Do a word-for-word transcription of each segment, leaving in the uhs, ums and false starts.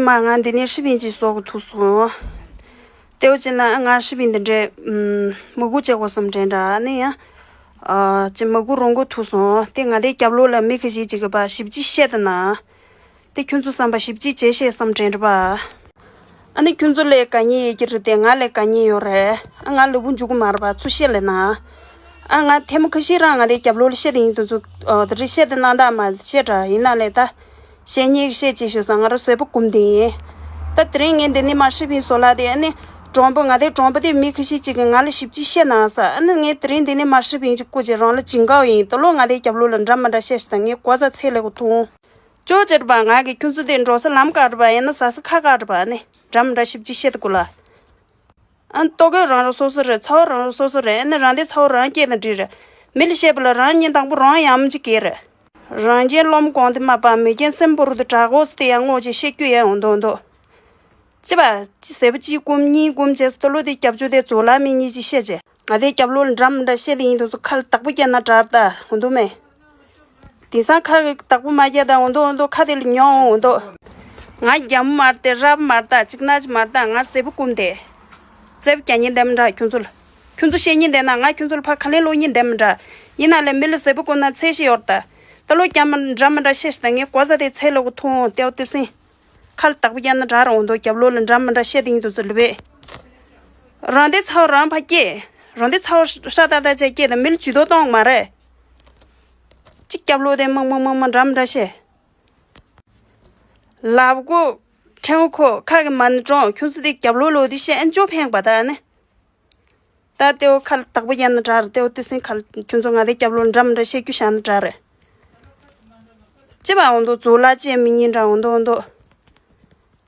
མ་ང་འདི་ནས་ཧྲི་ཕིན་ཅིག་བཟོ་དགོས་ཐུག་སོང་། དེ་འོ་ཅི་ན་ང་ཧྲི་ཕིན་འདི་འདྲའི་མ་གུ་བྱེད་དགོས་བསམ་དྲན་འདྲ་ནི་ཡང་། ཅི་མ་གུ་རོང་གོ་ཐུག་སོང་། དེ་ང་དེ་རྒྱབ་ལོགས་ལ་མི་ཁ་ཤས་ཅིག་གི་པ་ཞིབ་ཅིག་བཤད་ད་ན། དེ་ཁྱོད་ཚོ་བསམ་པ་ཞིབ་ཅིག་བྱེད་ཤེས་བསམ་དྲན་འདྲ་པ། ཨ་ནི་ཁྱོད་ཚོ་ལས་དགའ་ཉེ་ཡོད་ཀྱི་རེད་དེ་ང་ལས་དགའ་ཉེ་ཡོད་རེད། ཨ་ང་ལུས་པོ་འཇུག་གི་མ་རེད་པ་ཚུར་བཤད་ལས་ན། ཨ་ང་ཐེངས་མ་ཁ་ཤས་རང་ང་དེ་རྒྱབ་ལོགས་ལ་བཤད་དེ་ཡིན་དུ་ཚོ། ཨོ་དེ་རིགས་བཤད་དེ་གནང་དག་མ་བཤད་དྲ་ཡིན་ན་ལས་ད། བཤད་ཉེ་གི་བཤད་ཅིག་ཞུ་ས་ང་རང་བཟོད་པོ་སྒོམ་དེ་ཡིན། ད་དེ་རིང་ངས་འདི་ནས་མ་ཧྲི་ཕིན་བཟོ་ལ་དེ་ཨ་ནི། གྲོང་པ་ང་དེ་གྲོང་པ་དེ་མི་ཁ་ཤས་ཅིག་གིས་ང་ལ་ཞིབ་ཅིག་བཤད་གནང་ས་ཨ་ནི་ངས་དེ་རིང་འདི་ནས་མ་ཧྲི་ཕིན་ཅིག་བསྐུར་བྱས་རང་ལ་ཇིང་ཀའོ་ཡིན་ད་ལོ་ང་དེ་རྒྱབ་ལོགས་ལ་འདྲ་མི་འདྲ་བཤད་ཤི་ད་ངས་གོ་ས་ཚད་ལས་གོ་ཐུང་། ཅོ་ཅེར་པ་ང་གི་ཁྱོད་ཚོ་དེ་འགྲོ་ས་ལམ་ཀ་རེད་པ་ཡིན་ན་ཟ་ས་ཁ་ཀ་རེད་པ་ནི་འདྲ་མི་འདྲ་ཞིབ་ཅིག་བཤད་དགོས་ལ། ཨ་ལྟོ་གོས་རང་རང་སོ་སོ་རེད་ཚ་བོ་རང་རང་སོ་སོ་རེད་ཨ་ནི་རང་དེ་ཚ་བོ་རང་སྐྱེས་དང་འདྲིས་རེད། མི་ལ་བཤད་པ་ལ་རང་ཉིན་དང་པོ་རང་ཡམ་ཅིག་གེ་རེད། རང་རྒྱལ་རློམ་གོང་དེ་མ་པ་མི་རྒྱལ་སེམས་པོ་རུ་དུ་དྲག་གོ་སི་དེ་ཡང་ངོ་ཅིག་བཤད་རྒྱུ་ཡང་འོང་དོ་འོང་དོ། ཅི་པ་ཅི་ཟེར་བ་གཅིག་བསྐུམ་གཉིས་བསྐུམ་བྱས་སོ་ལོ་དེ་རྒྱབ་ཆུ་དེ་ཛོ་ལ་མི་གཉིས་ཅིག་བཤད་བྱས། ང་དེ་རྒྱབ་ལོགས་ལ་འདྲ་མི་འདྲ་བཤད་དེ་ཡིན་དུས་སུ་ཁ་ལ་བདག་པོ་རྒྱག་ན་དྲག་ད་འོང་དུ་མེད། དེང་སང་ཁ་གི་བདག་པོ་མ་རྒྱག་ད་འོང་དུ་འོང་དུ་ཁ་དེ་ལ་ཉོ་འོང་འོང་དུ། ང་རྒྱ་མོ་མར་ཏེ་རབ་མར་ད་ཅིག་ན་ཅི་མར་ད་ང་ཟེར་བུ་བསྐུམ་དེ། ཟེར་བུ་རྒྱ་ཉིན་འདེམ་འདྲ་ཁྱོད་ཚོ་ལ། ཁྱོད་ཚོ་བཤད་ཉིན་འདེམ་ན་ང་ཁྱོད་ཚོ་ལ་ཕ་ཁ་ལེན་ལོ་ཉིན་འདེམ་འདྲ། ཡིན་ན་ལས་མི་ལ་ཟེར་བུ་བསྐུམ་ན་ཚེ་ཤི་ཡོར་ད། ད་ལོ་རྒྱ་མོ་འདྲ་མི་འདྲ་བཤད་ཤི་ད་ངས་གོ་ས་དེ་ཚེ་ལོ་གོ་ཐུང་ཏེའོ་ཏི་སིང་། ཁ་ལ་བདག་པོ་རྒྱག་ན་དྲག་རུང་འདུག་རྒྱབ་ལོགས་ལ་འདྲ་མི་འདྲ་བཤད་དེ་ཡིན་དུ་ཚོ་ལུས་པས། རང་དེ་ཚ་བོ་རང་ཕ་སྐྱེས། རང་དེ་ཚ་བོ་ཧྲ་ཏག་ཏག་བྱས་སྐྱེས་དང་མི་ལ་ཇུས་གཏོགས་གཏོང་མ་རེད། གཅིག་རྒྱབ་ལོགས་དེ་མང་མང་མང་མང་འདྲ་མི་འདྲ་བཤད། ལབ་གོ། ཕྲེང་བ་ཁོ་ཁ་གི་མ་ནི་ཀྲོང་ཁྱོད་ཚོ་དེ་རྒྱབ་ལོགས་ལོགས་དེ་བཤད་ཨན་ཅོ་ཕེང་པ་ད་ནི། ད་ལྟེའོ་ཁ་ལ་བདག་པོ་རྒྱག་ན་དྲག་རེད་ལྟེའོ་ཏི་སིང་ཁ་ལ་ཁྱོད་ཚོ་ང་དེ་རྒྱབ་ལོགས་འདྲ་མི་འདྲ་བཤད་རྒྱུ་བཞག་ན་དྲག་རེད། ཅི་བ་འོང་དོ་ཛོ་ལ་ཅེ་མི་ཉིན་འདྲ་འོང་དོ་འོང་དོ།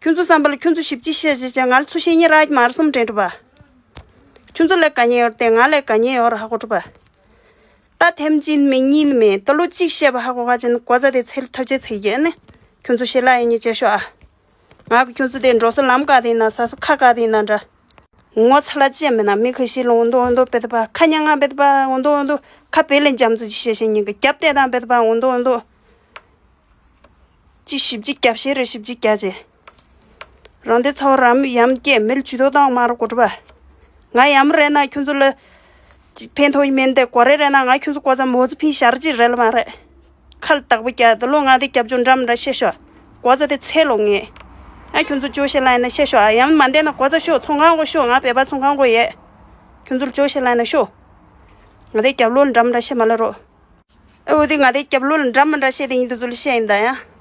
ཁྱོད་ཚོ་བསམ་པ་ལ་ཁྱོད་ཚོ་ཞིབ་ཅིག་བཤད་ཅིག་བྱས་ང་ལ་ཚུར་བཤད་ཉེ་རག་གི་མ་རེད་བསམ་དྲན་འགྲོ་བ། ཁྱོད་ཚོ་ལས་དགའ་ཉེ་ཡོར་ཏེ་ང་ལས་དགའ་ཉེ་ཡོར་ཧ་གོ་འགྲོ་བ། ད་ཐེམ་ཅིན་མི་ཉིན་མེད་ད་ལོ་གཅིག་བཤད་པ་ཧ་གོ་ག་ཅན་གོ་ཚ་དེ་ཚེ་ལ་ཐབས་ཆེ་ཚེ་རྒྱལ་ནི། ཁྱོད་ཚོ་ཤེས་ལ་ཡིན་ཉེ་བྱས་ཤོག་ཨ། ང་གི་ཁྱོད་ཚོ་དེ་འགྲོ་ས་ལམ་ཀ་དེ་ན་ས་ས་ཁ་ཀ་དེ་ན་འདྲ། ངོ་ཚ་ལ་ཅི་ཡང་མེད་ན་མི་ཁ་ཤས་ལ་འོང་དོ་འོང་དོ་པེ་ད་པ་ཁ་ཉང་ང་པེ་ད་པ་འོང་དོ་འོང་དོ་ཁ་བེ་ལེན་འཇམ་ཙི་ཅི་བཤད་བཤད་ཉིན་གི་རྒྱབ་བལྟས་དང་པེ་ད་པ་འོང་དོ་འོང་དོ། ཅི་ཞིབ་ཅི་རྒྱབ་བཤད་རེ་ཞིབ་ཅི་རྒྱ་ཅེ། རང་དེ་ཚ་བོ་རམ་ཡམ་སྐྱེ་མི་ལ་ཇུས་གཏོགས་བཏང་མ་རོ་གོ་གྲུ་པ། ང་ཡམ་རེ་ན་ཁྱོད་ཚོ་ལ་ཅི་ཕན་ཐོགས་མེད་འདེ་གོ་རེ་རེ་ན་ང་ཁྱོད་ཚོ་གོ་ཚ་མོ་ཚོ་ཕིན་ཤར་ཅི་རེ་ལ་མ་རེད། ཁ་ལ་བདག་པོ་རྒྱག་ད་ལོ་ང་དེ་རྒྱབ་ལྗོངས་འདྲ་མི་འདྲ་བཤད་ཤོག་གོ་ཚ་དེ་ཚེ་ལོ་ངེས། ཨ་ཁྱོད་ཚོ་ཅོ་བཤད་ལ་ཡིན་ན་བཤད་ཤོག་ཨ་ཡང་མ་འདས་ན་གོ་ཚ་ཤོག་ཚོང་ཁང་གོ་ཤོག་ང་བེ་པ་ཚོང་ཁང་གོ་ཡས། ཁྱོད་ཚོར་ཅོ་བཤད་ལ་ཡིན་ན་ཤོག་ང་དེ་རྒྱབ་ལོ་འདྲ་མི་འདྲ་བཤད་མ་ལ་རོགས། ཨ་འོ་དེ་ང་དེ་རྒྱབ་ལོ་འདྲ་མི་འདྲ་བཤད་དེ་ཡིན་དུ་ཚོ་ལ་བཤད་ཡིན་ད་ཡང་